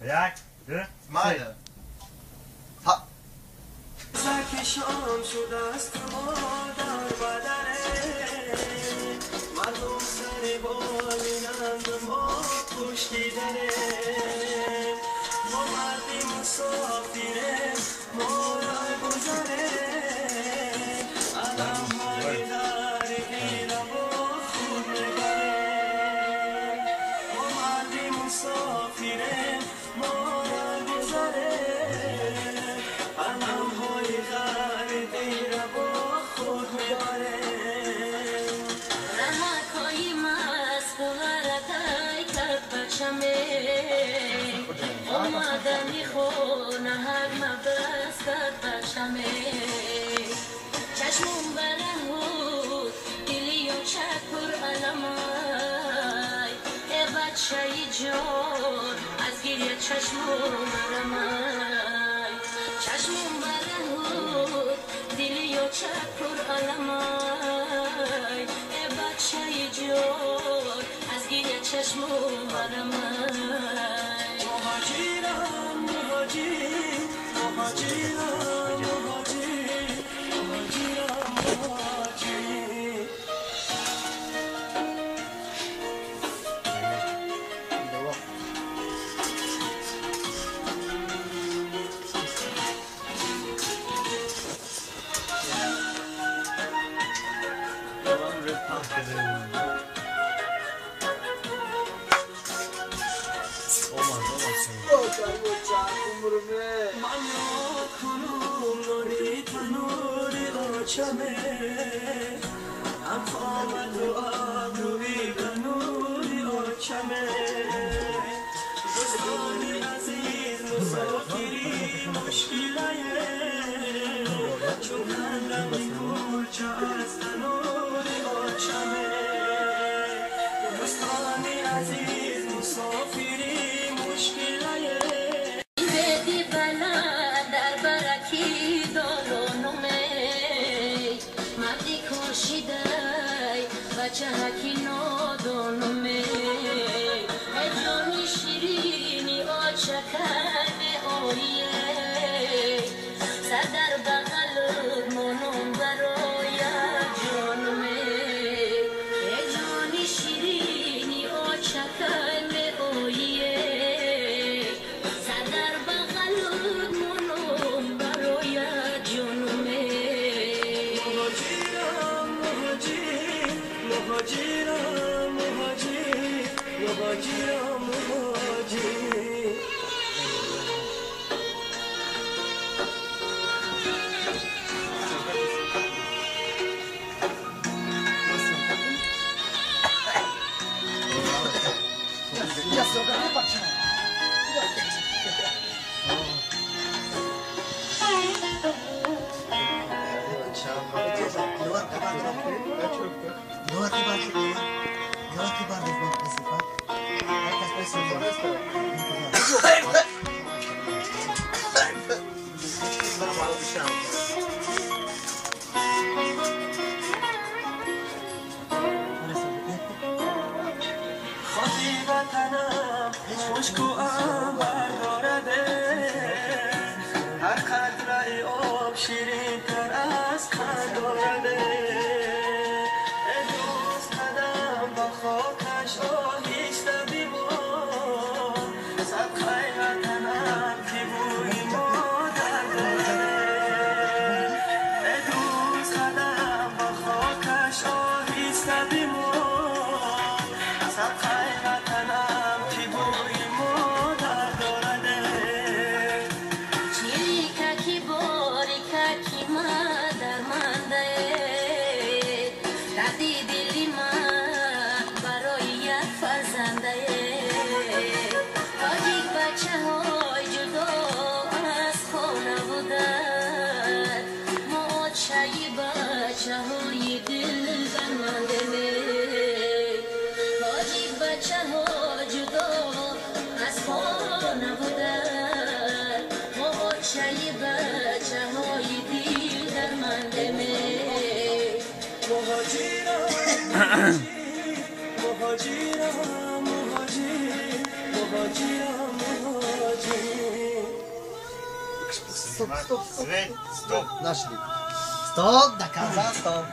Як, ду, се. سرکشان شده است ما در بدره مردم سر بالینند ما پشتی دره ما مردی مسافره ما را گذره علم های غریبی را با خود میبره ما مردی مسافره ما را گذره علم های غریبی را با خود میبره رهکای مست غرتای کرد بچمه اومدمی خونه هر مبست کرد بچمه چشمون برهود دلیو چکر علمای ای بچه جان از گریه چشمون مرمای چشمون برهود دلیو چکر علمای ای بچه جان از گریه چشمون مرمای مهاجرم مهاجر مهاجرم مهاجر مهاجرم مهاجر من یاد کنم نانی تنوری آچمه هم قامت و ابروی به نوری آچمه دوستانی عزیز مسافری مشکله چون خندم کلچه از تنوری آچمه دوستانی عزیز مسافری مشکله بدی بلا در برکی دارونمه مردی کشیدای بچه هکی نادونمه ای جانی شیرینی آچکن آیه سر در بغل منم برای جانمه ای جانی شیرینی آچکن آیه سر در بغل منم برای جانمه مهاجرم مهاجر مهاجرم مهاجر مهاجرم مهاجر خاکی وطنم مشک و عنبر دارده هر قطره آب شیرین تر از قند دارده ای دوست قدم با خاکش آهسته ببار صدقه وطنم که بوی مادر دارده ای دوست قدم با خاکش آهسته ببار صدقه وطنم که بوی مادر دارده چیریککی باریککی مادر مانده دردی دلی من برای یک فرزنده تاجیک بچه های جدا از خانه بودن ما آچه بچه های دل برمانده تاجیک بچه ها جدا از خانه بودن ما آچه بچه های دل درمانده مهاجرم مهاجرم مهاجر مهاجرم Стоп, стоп, стоп. Свет, стоп. Нашли. Стоп, до конца, стоп.